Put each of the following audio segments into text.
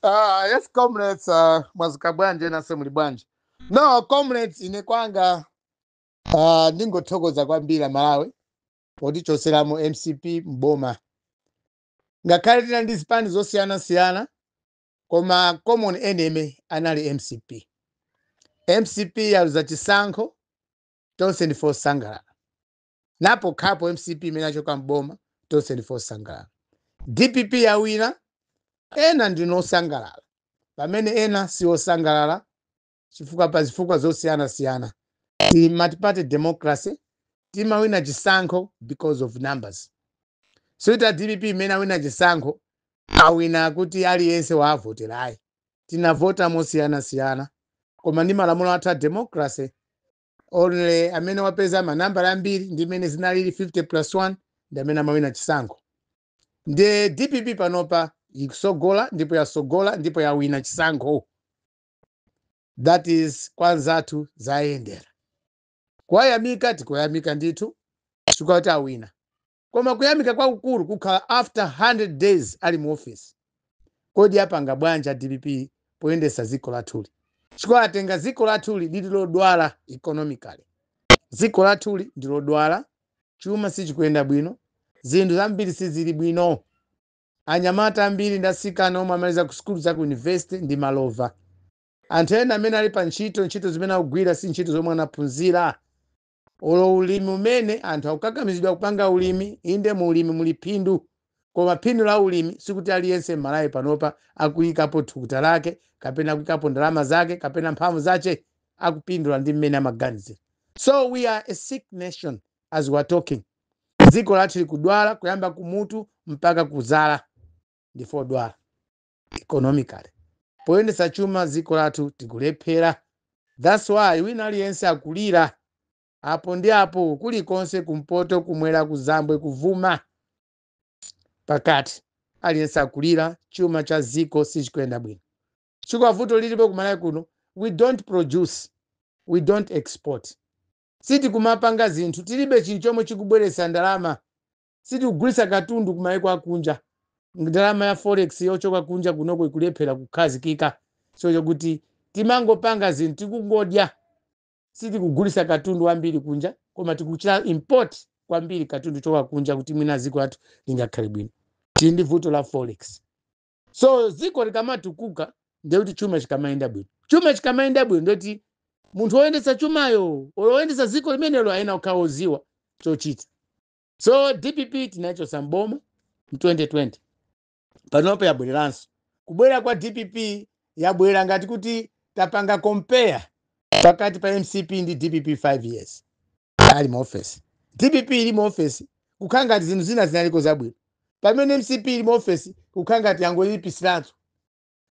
Yes, comrades, mwazuka bwanji? Nase muli bwanji? No, comrades, ine kwanga ndingothokoza kwambiri Malawi potichoseramo MCP mboma. Ngakhale tina ndi zipani zosiyanasiyana, koma common enemy anali MCP. MCP yaluza chisankho, tonse ndife osangalala. Napo khapo MCP imene achoka mboma, tonse ndife osangalala. DPP yawina, ena ndino osangalala, pamene ena si osangalala chifukwa pa zifukwa zosiyanasiyana. Tili multi-party democracy, timawina chisankho because of numbers. So ita DPP imene awina chisankho, awina kuti aliyense waavoterayi. Tinavota mosiyanasiyana, koma ndi malamulo athu a democracy, only amene wapeza manambala ambiri ndi imene zinalili 50 plus 1 ndi amene amawina chisankho. Ndiye DPP panopa ikusogola, ndipo yasogola, ndipo yawina chisankho. That is, kwanzathu zayendera. Kuwayamika, tikuyamika ndithu chifukwa kuti awina, koma kuyamika kwakukulu kukhala after 100 days ali mu office. Kodi apanga bwanji a DPP poyendesa dziko lathuli? Chifukwa atenga dziko lathuli lili lodwala economically. Dziko lathuli ndi lodwala, chuma sichikuyenda bwino, zinthu zambiri sizili bwino. Anyamata ambiri ndi asikana omwe amaliza ku sukulu za ku university ndi malova. Anthu ena amene ali pa ntchito, ntchito zimene akugwira si ntchito zomwe anaphunzira. Olo ulimi umene anthu akukakamizidwa kupanga ulimi, inde mu ulimi muli phindu, koma phindu la ulimi sikuti aliyense m'Malawi panopa akuyikapo thukuta lake kapena kuyikapo ndalama zake kapena mphamvu zace akupindula ndi mmene amaganizira. So we are a sick nation as we are talking. Dziko lathu likudwala kuyamba kumutu mpaka kuzala, ndife odwala economically. Poyendetsa chuma dziko lathu tikulephera. That's why wina aliyense akulira apo ndi apo, kulikonse, kumpoto, kumwera, kuzambwe, kuvuma, pakati, aliyense akulira. Chuma cha dziko sichikuyenda bwino chifukwa vuto lilipo kumalawi kuno, we don't produce, we don't export. Sitikumapanga zinthu, tilibe chinthu chomwe chikubweretsa ndalama. Sitikugulitsa katundu kumayiko akunja. Ndalama ya forex yochoka kunja kunoko ikulephera kukhazikika, so chokuti timangopanga zinthu, tikungodya. Sitikugulitsa katundu wambiri kunja, koma tikuchita import kwambiri katundu choka kunja kuti mwina dziko lathu lingakhale bwino. Tili ndi vuto la forex. So dziko likamatukuka ndekuti chuma chikamayenda bwino. Chuma chikamayenda bwino ndekuti munthu woyendetsa chumayo, woyendetsa dziko limenelo, ayenera kukhala woziwa chochita. So DPP tinachosa mboma mu 2020. Panopo yabwereranso. Kubwera kwa DPP, yabwera ngati kuti tapanga compare pakati pa MCP ndi DPP 5 years ali mu office. DPP ili mu office, kukhala ngati zinthu zina zinaliko zabwino, pamene MCP ili mu office, kukhala ngati yangoyipisiranso.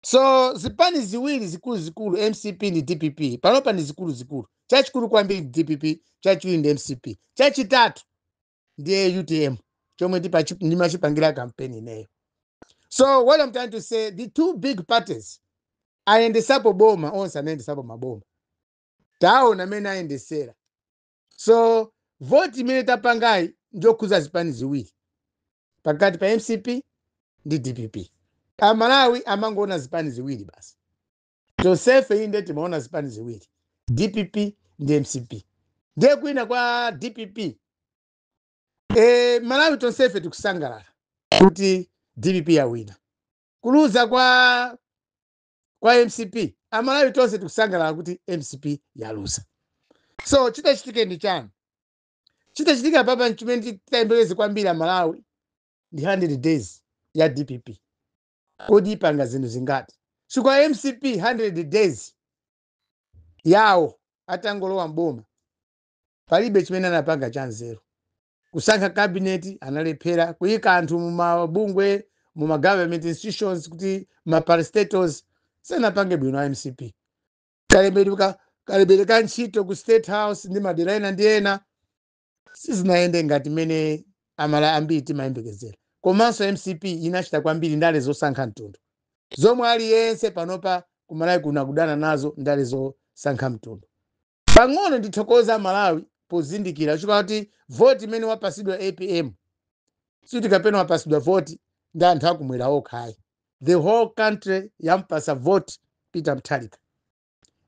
So zipani ziwiri zikuluzikulu, MCP ndi DPP, panopa ndi zikuluzikulu. Chachikulu kwambiri ndi DPP, chachiwiri ndi MCP, chachitatu ndiye UTM chomwe ndimachipangira kampeni ineyo. So what I'm trying to say, the two big parties ayendesapo boma, onse anayendesapo maboma, taona amene ayendesera. So voti imene tapangayi ndiyokhuza zipani ziwiri, pakati pa MCP ndi DPP. Amalawi amangoona zipani ziwiri basi. Tonsefe inde timaona zipani ziwiri, DPP ndi MCP. Ndiye kwina kwa DPP, Malawi tonsefe tikusangalala kuti DPP yawina. Kuluza kwa MCP, Amalawi tonse tikusangalala kuti MCP yaluza. So chitachitike ndi chani? Chitachitika papa, chimene titayembekeze kwambiri Amalawi ndi 100 days ya DPP. Kodi ipanga zinthu zingati? Chifukwa MCP 100 days yawo atangolowa mboma, palibe chimene anapanga cha nzeru. Kusankha cabinet analephera, kuyika anthu mumabungwe, muma government institutions, kuti ma parastatals, sanapange bwino a MCP. Kalembedwe ka ntchito ku State House ndi madera ena ndi ena sizinayende ngati mmene amala ambiri timayembekezera. Komanso MCP inachita kwambiri ndale zosankha mtundu, zomwe aliyense panopa kumalawi kuna kudana nazo, ndale zosankha mtundu. Pang'ono ndithokoza Malawi pozindikira, chifukwa kuti voti imene wapasidwa APM sikuti kapena wapasidwa voti ndi anthu akumwera okhayi. The whole country yampasa vote Peter Mutharika.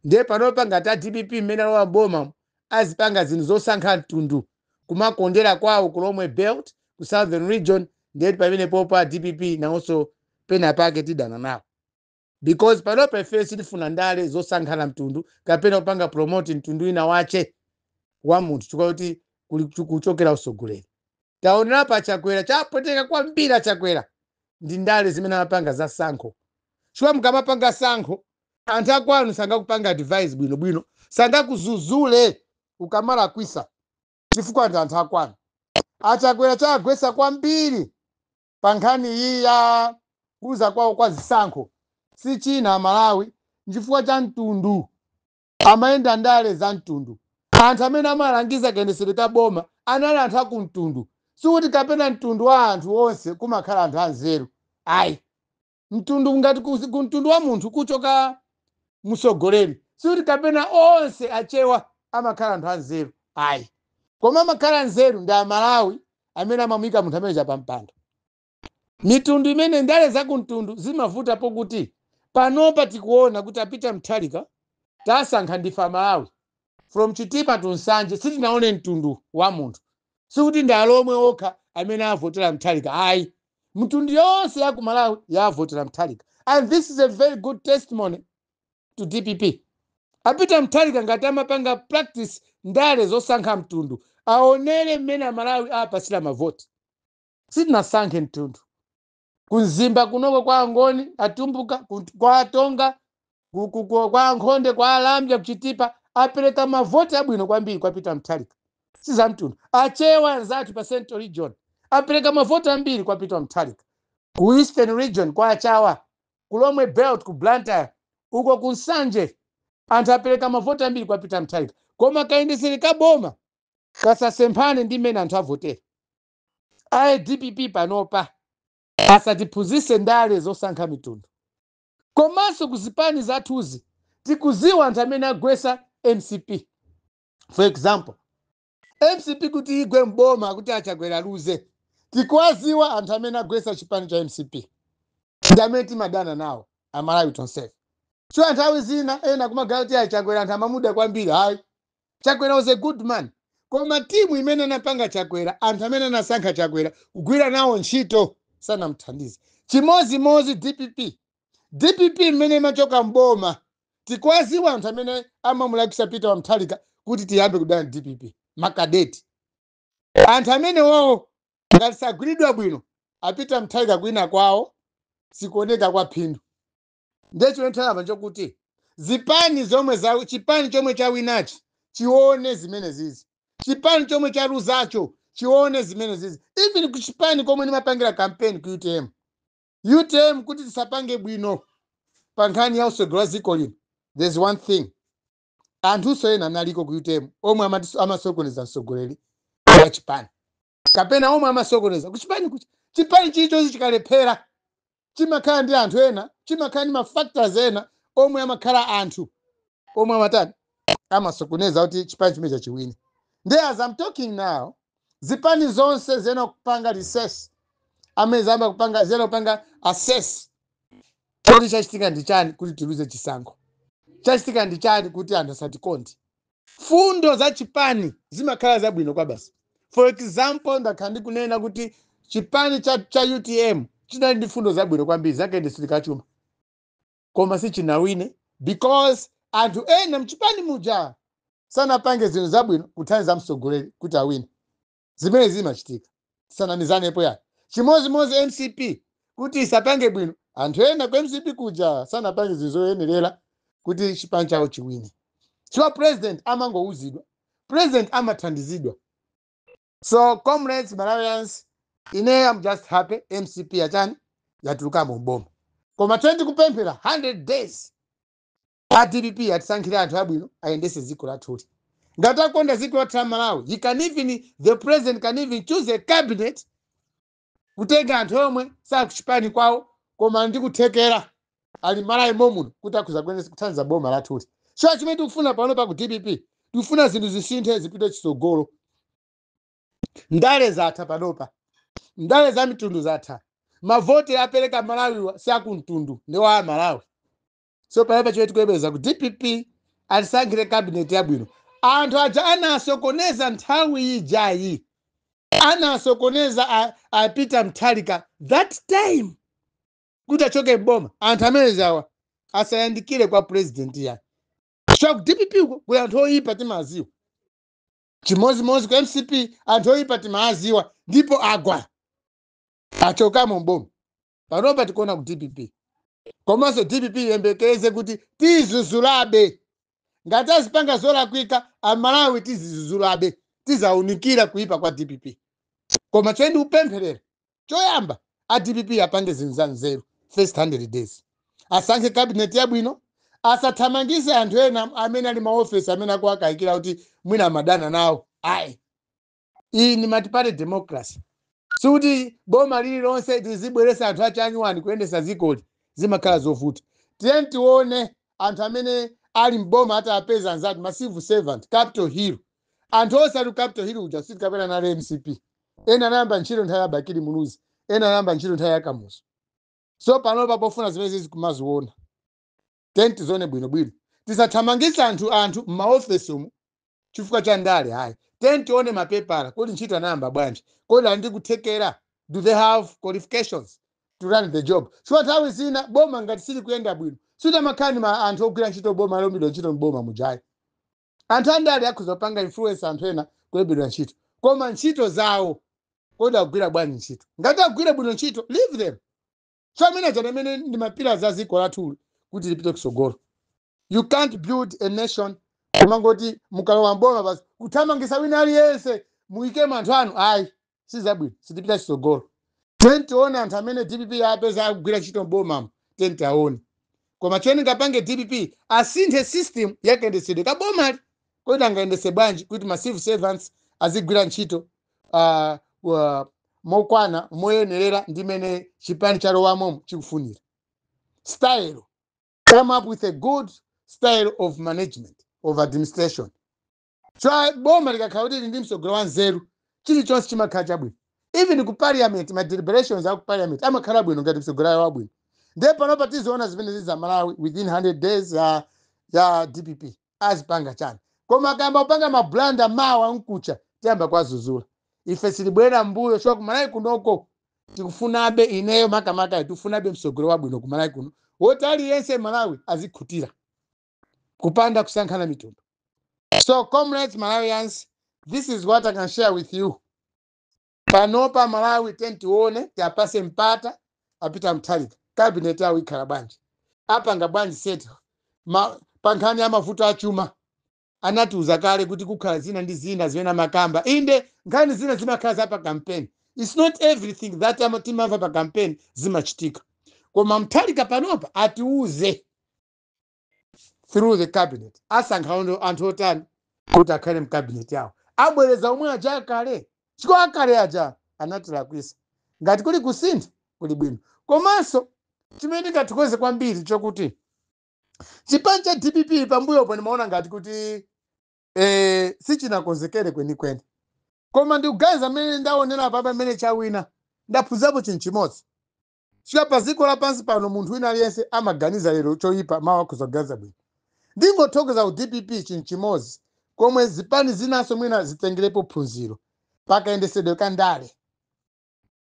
Ndiye panopa ngati a DPP mmene alowa boma azipanga zinthu zosankha mtundu, kumakondera kwawo ku Lomwe Belt, ku Southern Region, ndiye pamene popa DPP nawonso pena pake tidana nawo, because panopa ife sitifuna ndale zosankhana mtundu kapena kupanga promote mtundu wina wache wa munthu chifukwa kuti kuli kuchokera usogoleri. Taonerapo aChakwera, chapweteka kwambiri aChakwera ndi ndale zimene amapanga za sankho, chifukwa mukamapanga sankho anthu akwanu sangakupanga advise bwinobwino, sangakuzuzule ukamalakwisa chifukwa ndi anthu akwanu. AChakwera chagwesa kwambiri pa nkhani iyi ya kuuza kwawo kwa zisankho si china, Malawi, nchifukwa cha mtundu. Amayenda ndale za mtundu. Anthu amene amalangiza kayendetsedwe ka boma anali anthu akumtundu. Sikuti kapena mtundu wa anthu onse kumakhala anthu anzeru, ayi. Mtundu ngati ku mtundu wa munthu kuchoka mtsogoleri, sikuti kapena onse Achewa amakhala anthu anzeru, ayi. Koma amakhala anzeru ndi Amalawi amene amamuyika munthu amene chapampando. Mitundu imene ndale zakumtundu zimavuta, pokuti panopa tikuona kuti aPeter Mutharika tasankha ndife Amalawi from Chitipa to Nsanje. Sitinaone mtundu wa munthu. Sikuti ndi Alomwe okha amene avotera Mutharika, ayi. Mtundu yonse ya ku Malawi yavotera Mutharika, and this is a very good testimony to DPP. APeter Mutharika ngati amapanga practice ndale zosankha mtundu, aonere mmene Amalawi apasira mavoti. Sitinasankhe mtundu. Kumzimba kunoko kwa Angoni, Atumbuka, kwa Atonga, kwa Ankhonde, kwa Alambya kuChitipa apereka mavoti abwino kwambiri kwa Peter Mutharika, si za mtundu. Achewa anzathu pa Central Region apereka mavoti ambiri kwa Peter Mutharika, ku Eastern Region kwa Achawa, ku Lomwe Belt, ku Blantyre uko, ku Nsanje anthu apereka mavoti ambiri kwa Peter Mutharika. Koma kayendesere ka boma kasasemphane ndi mmene anthu avotera. Aye, DPP panopa asatiphunzitse ndale zosankha mitundu. Komanso kuzipani zathuzi tikuziwa anthu amene agwesa MCP. For example, MCP kuti igwe mboma, kuti aChakwera luze, tikuwaziwa anthu amene agwesa chipani cha MCP, ndi amene timadana nawo Amalawi tonsefe. So nthawi zina ena kumagala kuti aChakwera anthu amamuda kwambiri. Hayi, Chakwera was a good man, koma timu imene anapanga Chakwera, anthu amene anasankha Chakwera kugwira nawo ntchito, sanamthandize. Chimozimozi DPP. DPP imene imachoka mboma, tikwaziwa anthu amene amamulakisa Peter Wamthalika kuti tiyambe kudana DPP, makadeti. Anthu amene wowo ngati sagwiridwa bwino, aPeter Mutharika kwina kwawo sikuoneka kwa phindu. Ndiye chimene tayamba chokuti zipani zomwe za chipani chomwe chawinachi chione zimene zizi, chipani chomwe chaluzacho chione zimene zizi. Even kuchipani komwe ndimapangira campaign ku UTM, UTM kuti tisapange bwino pa nkhani ya usogolo wa dziko lino, there's one thing: anthunso ena analiko ku UTM omwe amasokoneza mtsogoleri wa chipani kapena omwe amasokoneza kuchipani. Kuchi chipani chilichonse chikalephera chimakhala ndi anthu ena, chimakhala ndi mafactors ena omwe amakhala anthu omwe amatani, amasokoneza kuti chipani chimene chachiwine. Ndi as I'm talking now, zipani zonse zena kupanga research, amene zamba kupanga, zena kupanga assess kuti chachitika ndi chani kuti tiluze chisankho, chachitika ndi chani kuti anthu asatikonde. Fundo za chipani zimakhala zabwino kwa basi. For example, ndakhala ndikunena kuti chipani cha UTM chinali ndi fundo zabwino kwambiri zakayendetsedwe kachuma, koma sichinawine because anthu ena mchipani muja sanapange zinthu zabwino kuthandiza mtsogoleri kuti awine. Zimene zimachitika, sanamizanepo yani. Chimozimozi MCP, kuti isapange bwino, anthu ena ku MCP kuja sanapange zinthu zoyenerera kuti chipani chawo chiwine. Chifukwa president amangouzidwa, president amathandizidwa. So comrades, Malawians, ine am just happy MCP yachani, yatulukamo mboma. Koma tikupemphera 100 days a DPP atisankhire anthu abwino ayendese dziko lathuli. Ngati akonda dziko lathu la Malawi, he can even the president can even choose a cabinet, kutenga anthu omwe sakuchipani kwawo koma ndi kuthekera, ali Malawi momuno, kuti akhuza kuthandiza boma lathuli. So chimene tikufuna pano pa ku DPP, tikufuna zinthu zisinthe, zipite chitsogolo. Ndale zatha panopa, ndale za mitundu zatha. Mavoti apereka Malawiwa si akumtundu, ndi wa Malawi. So palibe chimene tikuyembekeza ku DPP. Atisankhire cabinet yabwino. Anthu aja anasokoneza nthawi ijayi, anasokoneza a Peter Mutharika that time kuti achoke mboma, anthu amenezawa asayandikire kwa president ya so ku DPP uko kuli anthu oyipa, timaziwa. Chimozimozi ku MCP, anthu oyipa timaziwa, ndipo agwa, achokamo mboma. Panopa tikuona ku DPP. Komanso DPP iyembekeze kuti tizuzulabe ngati azipanga zolakwika. Amalawi tizizuzulabe, tizaunikira kuipa kwa DPP. Koma chomwe ndikupempherera choyamba, a DPP apange zinthu za nzeru first 100 days, asankhe cabinet yabwino, asathamangise anthu ena amene ali maofesi amene akuwakayikira kuti mwina amadana nawo, ayi. Iyi ni multi-party democracy. Sikuti boma lililonse tizibweresa anthu achanyuwani kuyendesa zikoli, zimakhala zovuta. Tiye tione anthu amene ali mboma atapeza anzati ma civil servant, Capitol Hill, anthu onse ali ku Capitol Hill uja sitikapena nale MCP. Ena anayamba ntchito nthawi ya Bakili Muluzi, ena anayamba ntchito nthawi ya Kamuzu. So panopa pofuna zimene zizi kumaziona, tiye tizione bwinobwino, tisathamangitse anthu m'maofesi umu chifukwa cha ndale, hayi. Tiye tione mapepala kuti ntchito anayamba bwanji, kodi ali ndi kuthekera, do they have qualifications to run the job? Chifukwa nthawi zina boma ngati sili kuyenda bwino, sitamakhala ni anthu ogwira ntchito boma alembedwa ntchito mboma mujayi. Anthu andale akhoza kupanga influence anthu ena kulembedwa ntchito, koma ntchito zawo, kodi agwira bwanji ntchito? Ngati agwire bwino ntchito, leave them. So amene aja amene ndi ma pillars a dziko lathu kuti lipite kusogolo. You can't build a nation kumangoti mukalowa mboma basi kuthamangisa wina aliyense, muyike anthu anu, ayi, sizabwino, sitipita chisogolo. Tiye tione anthu amene DPP apeza akugwira ntchito mbomamo, tiye tiaone. Koma chene ngapange DPP, asinthe system yakayendetsedwe kabomali. Kodi angayendetse bwanji kuti ma civil servants azigwira ntchito mokwana, moyenerera ndi mene chipani chalowamo chikufunira? Style, come up with a good style of management of administration. So boma likakhala kuti lili ndi msogolo wa nzeru, chilichonse chimakhala chabwino. Even ku parliament, ma deliberations aku parliament amakhala bwino ngati msogolo wabwino. Ndiye panopa tiziona zimene ziza Malawi within 100 days ya DPP azipanga chani. Koma akayamba kupanga ma blunder mawa nkucha, tiyamba kwazuzula. Ife silibwera mbuyo chifukwa kumalawi kunoko tikufunabe, ineyo makamaka, tikufunabe msogolo wabwino kumalawi kuno, woti aliyense Malawi azikhutira kupanda kusankhana mitundu. So comrades, Malawians, this is what I can share with you. Panopa Malawi tione, tiapase mpata a Peter Mutharika. Cabinet yawo ikhala bwanji? Apanga bwanji set pa nkhani ya mavuto achuma? Anatiuza kale kuti kukhala zina ndi zina zimene amakamba. Inde, nkhani zina zimakhala za pa campaign. It's not everything that timamva pa campaign zimachitika. Koma Mutharika panopa atiuze through the cabinet, asankha anthu otani kuti akhale mcabinet yawo? Abwereza omwe aja akale? Chiko akale aja anatilakwisa. Ngati kuli kusintha, kuli bwino. Komanso chimene ndingathokoze kwambiri chokuti chipani cha DPP pambuyopo ndimaona ngati kuti sichinakonzekere kwenikweni, koma ndikuganiza mmene ndaonera papa mmene chawina, ndaphunzirapo chinthu chimodzi. Chika pa dziko lapansi pano munthu wina aliyense amaganiza lero choyipa, mawa akhoza kuganiza bwino. Ndingothokoza ku DPP chinthu chimodzi, komwe zipani zinanso mwina zitengerepo phunziro pakayendesedwe ka ndale.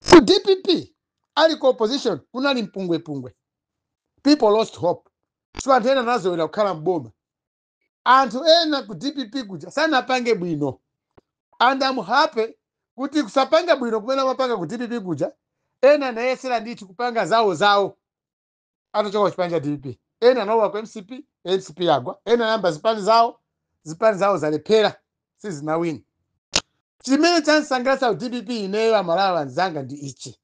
Ku DPP ali ku opposition kunali mpungwepungwe, people lost hope chifukwa anthu ena anazowera kukhala mboma. Anthu ena ku DPP kuja sanapange bwino, and I'm happy kuti kusapanga bwino kumene amapanga ku DPP kuja, ena anayesera ndithu kupanga zawo zawo atachoka kuchipani cha DPP. Ena analowa ku MCP, MCP yagwa. Ena anayamba zipani zawo, zipani zawo zalephera, sizinawini. Chimene chansangalatsa ku DPP ineyo, Amalawi anzanga, ndi ichi: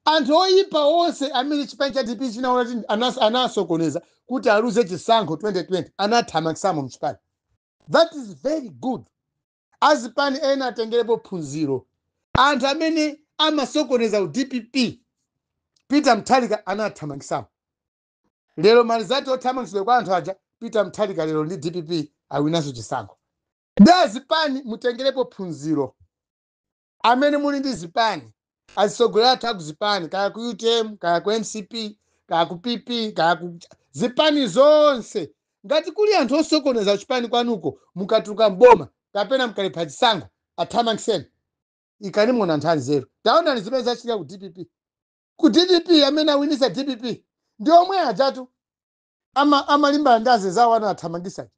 anthu oyipa onse amene chipani cha DPP chinaona kuti anasokoneza kuti aluze chisankho 2020, anathamangisamo mchipani. That is very good. Azipani ena atengerepo phunziro. Anthu amene amasokoneza ku DPP, Peter Mutharika anathamangisamo. Lero malizati othamangisidwa kwa anthu aja, Peter Mutharika lero ndi DPP awinanso chisankho. Ndi azipani mutengerepo phunziro, amene muli ndi zipani. Atsogoleri athu akuzipani, kaya ku UTM, kaya ku MCP, kaya ku PP, kaya ku zipani zonse, ngati kuli anthu osokoneza chipani kwanuko, mukatuluka mboma kapena mukalepha chisankho, athamangiseni, ikani mona anthu anzeru. Taonani zimene zachitika ku DPP. Ku DPP, amene awinisa DPP ndi omwe ajatu amalimbana ndi azezawo anathamangisa.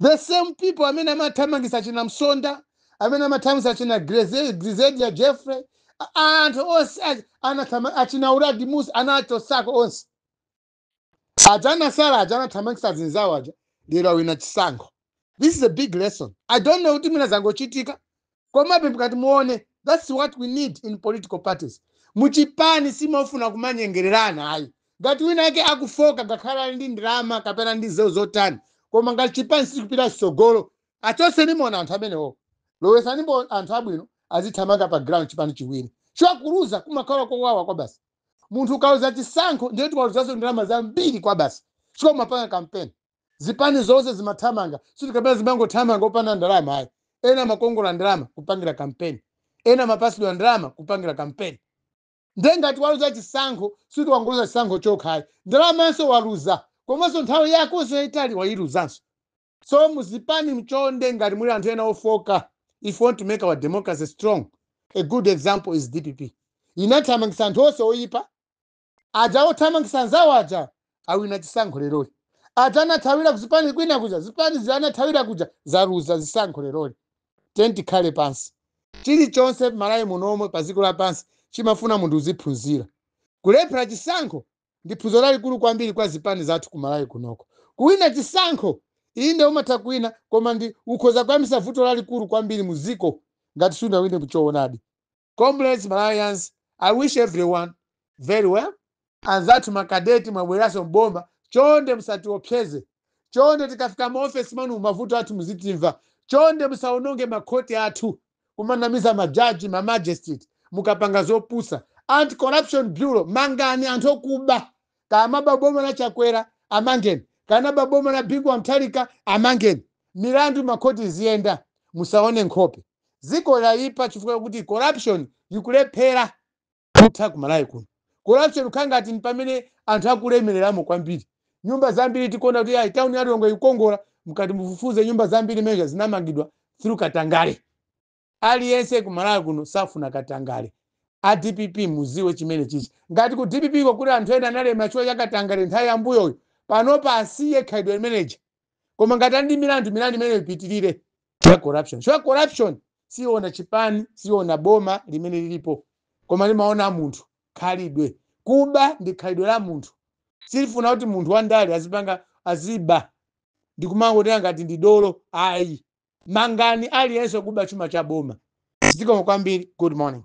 The same people amene amathamangisa china Msonda, amene amathamangisa china Grezelder Jeffrey, anthu onse achina Uladi Musa, anachosako onse aja. Anasala aja anathamangisa zinzawo aja, lero awina chisankho. This is a big lesson. I don't know kuti mwina zangochitika, komabe mukati muone, that's what we need in political parties. Muchipani simofuna kumanyengererana, ayi. Ngati wina ake akufoka, ngakhale ali ndi ndalama kapena ndi zewu zotani, koma ngati chipani sichikupita chitsogolo, achotsenimona anthu amenewo, lowesanimo anthu abwino azithamanga pa ground, chipani chiwiri. Chiwakuluza kumakhala kowawa kwa basi. Munthu ukaluza chisankho, ndiye tikaluzanso ndalama zambiri kwa basi, chifukwa umapanga kampeni. Zipani zonse zimathamanga, sitikapena zimangothamanga opanda ndalama, ayi. Ena amakongola ndalama kupangira kampeni, ena amapasidwa ndalama kupangira kampeni. Nde ngati waluza chisankho, siti wangoluza chisankho chokhayi, ndalamanso waluza, komanso nthawi yakonso yayitali wayiluzanso. So muzipani mchonde, ngati muli anthu ena ofoka, if we want to make our democracy strong, a good example is DPP. Inathamangisa anthu onse oyipa aja, othamangisa anzawo aja, awina chisankho leroli. Aja anathawira kuzipani kwina kuja, zipani zija anathawira kuja, zaluza zisankho leroli. Tiyeni tikhale pansi. Chilichonse Malawi munomwe, pa dziko lapansi, chimafuna munthu uziphunzira. Kulephera chisankho ndi phunziro lalikulu kwambiri kwa zipani zathu ku Malawi kunoko. Kuwina chisankho, inde, umatha kuwina, koma ndi ukhoza kuyambisa vuto lalikulu kwambiri mu dziko ngati sunawine kuchoonadi. Comrades, Malawians, I wish everyone very well. Anzathu makadeti, mwabweranso mboma, chonde musatiopseze. Chonde, tikafika maofesi mwanu, mavuto athu muzitimva. Chonde, musaononge makhoti athu kumanamiza majaji, mamagistrate mukapanga zopusa. Anti Corruption Bureau, mangani anthu okuba. Kama boma la Chakwera, amangeni. Kana baboma la Bingu wa Mutharika, amangeni. Milandu makhoti iziyenda, musaone nkhope. Dziko laipa chifukwa kuti corruption ikulephera kutha kumalawi kuno. Corruption kukhala ngati ndi pamene anthu akulemereramo kwambiri. Nyumba zambiri tikuona kuti ayi, tauni ya Lilongwe ikukongola, mukati mufufuze, nyumba zambiri meja zinamangidwa through katangale. Aliyense kumalawi kuno safuna katangale. A DPP, muziwe chimene chichi. Ngati ku DPP ko kuli anthu ena analema chifukwa cha katangale nthawi yambuyoyo, panopa asiye khalidwe limeneja. Koma ngati ali ndi milandu, milandu imene ipitirire ya corruption, chifukwa corruption siona chipani, siona boma limene lilipo, koma limaona munthu, khalidwe. Kuba ndi khalidwe la munthu. Silifuna kuti munthu wandale azipanga, aziba ndikumangotera ngati ndi dolo, ayi. Mangani aliyense kuba chuma cha boma. Zikomo kwambiri. Good morning.